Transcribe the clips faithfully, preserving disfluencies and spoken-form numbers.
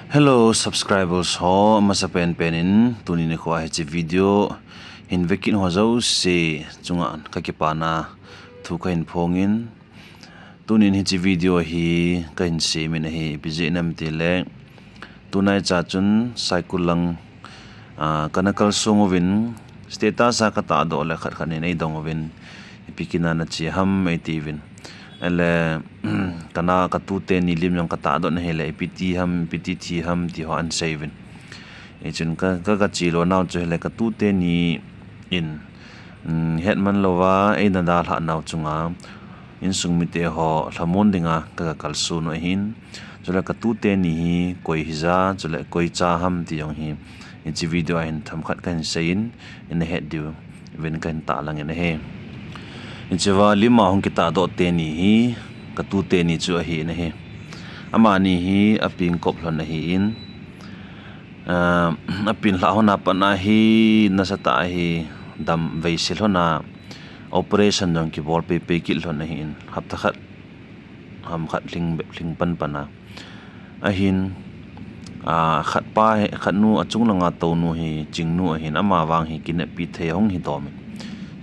Hello subscribers ho, masa penpen in tuni nikho a hiche video hin vekit ho jouse chunga kakipana thu kahin phongin, tunin hiche video hi kahin semin ahi, ipi jeh ham itile, tunaicha chun Saikul lang, ah, kana kalsong uvin, status a katahdoh le khat khat in eidong uvin, ipi kinana che ham eitiuvin. Ahile, kana katute ni lim jong katahdoh na hile, ipi ti ham, ipi ti thi ham, ti ho ahin seiuvin. Hichun ka, ka, kache lou nau chu hile, katute ni in, um, hetman louva eina dalhah nau chunga insung mite ho lhamon dinga ka, kakalson u ahin. Chule katute ni hi koi hija, chule koi cha ham ti jong hi hiche video a hin themkhat kahin seiyin, ina het diuvin kahin tahlangin ahi. Hichea lim a hung kitahdoh teni hi katute ni chu ahin ahi. Amani hi apeng kop lhon ahin, ah, apen lhah lhona pat a hi nasatah a hi damvei se lhona operation jong kibol peipei kit lhon ahin, hapta khat ham khat lhing, lhing panpan a. Ahin, ah, khatpa hi, khatnu achung langa tounu hi Chingnu ahin, ama vang hi kineppi thei hung hi domin,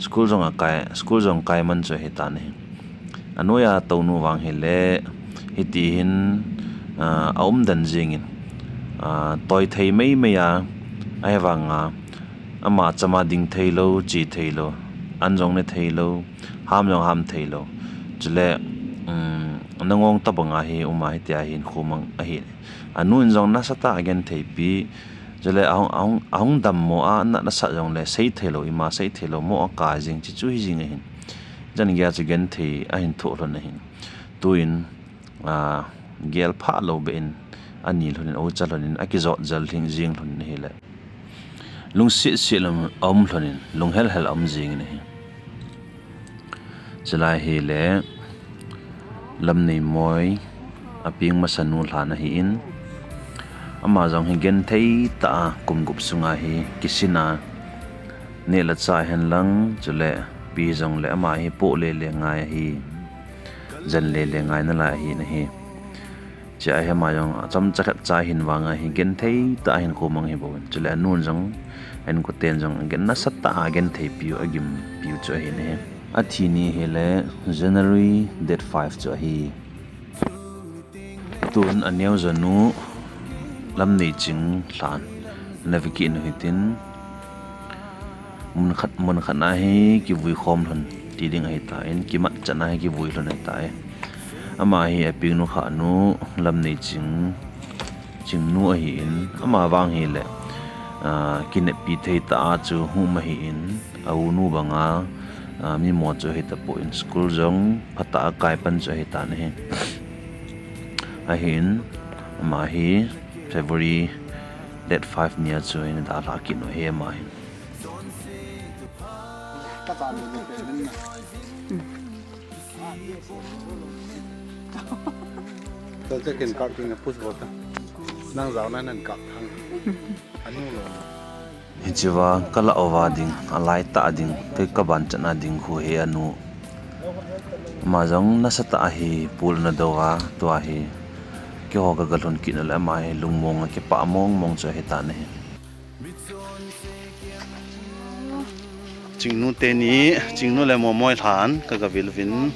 school jong akai, school jong kai man chu ahitan ahi. Anoiya tounu vang hile hitihin, ah, aumden jengin, ah, toi thei meimei a, ahivanga ama chama ding theilou, che theilou, an jong ne theilou, ham jong ham theilou. Chule, um, nangong tabanga hi uma hitia hin khomang ahi. Anu in jong nasatah a agentheipi. Chule ahung, ahung, ahung dammo a, ana nasat jongle sei theilou, ima sei theilou mo akai jeng, chuchu hijeng ahin. Jan geiya chu genthei ahin thoh lhon ahin. Tuin, ah, gel phah lou behin ani lhonin, aucha lhonin, akijot jel lhing jeng lhonin ahile, lungset set lou aum lhonin, lunghel hel aum jengin ahi. Chulai hile Lamneimoi apeng masanu lhan ahin, ama jong hi genthei tah a kum gup sunga hi kisin a, neh le chah henlang, chule ipi jongle ama hi poh lele ngai ahi, jen lele ngai nalai ahin ahi. Chea hi ama jong achomcha khat cha hin vanga hi genthei tah a hin khomang hi bouvin. Chule anun jong, a inkoten jong gen nasatah a gentheipiu, agimpiu chu ahin ahi. Athi ni hile January date five chu ahi. Tun aneo jonu Lamneiching lhan ana vekit u hitin, mun khat, mun khat na hi kivui khom lhon ti ding ahitan, kimat chan a hi kivui lhon ahitai. Ama hi apengnu khanu Lamneiching, Chingnu ahin, ama vang hile, ah, kineppi thei tah a chu hung um ahin, aunu banga, ah, mimo chu ahitapon, school jong phatah a kai pan chu ahitan ahi. Ahin, ama hi February date five nia chu eina dalhah kit u ahi ama hi. Tua chu kin kap ding a push bol ta. Nang jao na nan kap thang. Anu lo. Hichea kalah uva ding, alaitah ding, kei kaban chan a ding khu hi anu. Ama jong nasatah a hi pul ana dou a, tua hi keiho kaga lhun kit u le ama hi lungmong a kipah mong mong chu ahitan ahi. Chingnu teni, Chingnu le Momoi lhan, kaga vil uvin.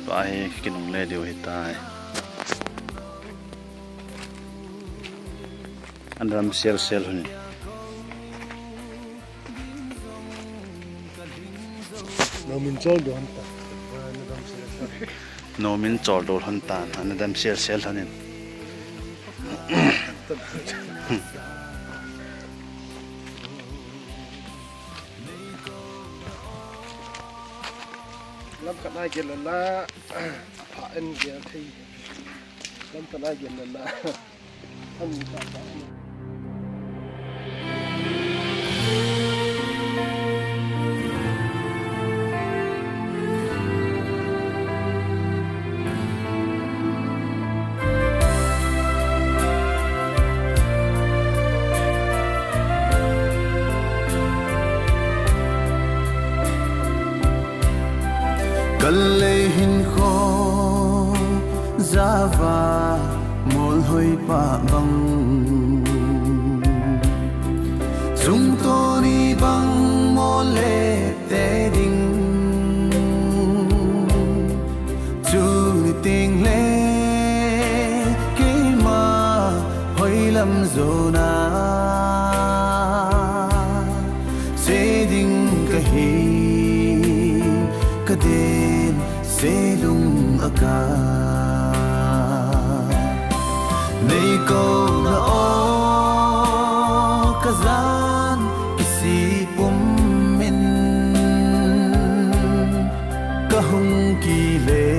Tua hi kinungle diu ahitai. Ana dam sel sel lhon. Nomin chol do lhon ta. Nomin chol do lhon tan, ana dam sel sel lhonin. Lam khat na gel la, pha en gel thei. Lam khat na gel la. Kalei hin kho Java molhoi pa bang, sungtoni bang mol le te ding, tuni tengle keima hoilam jona se ding kahi, kaden se lung akah. Nei kouna o kajan kisih pum in, kahung kile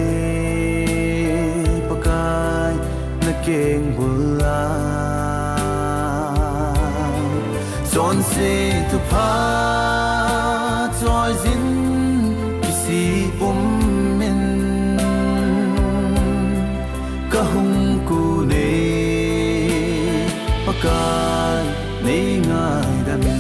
Pakai nakeng bula, chonse thupha choijin kisih pum in, kahung kune Pakai nei ngaidam.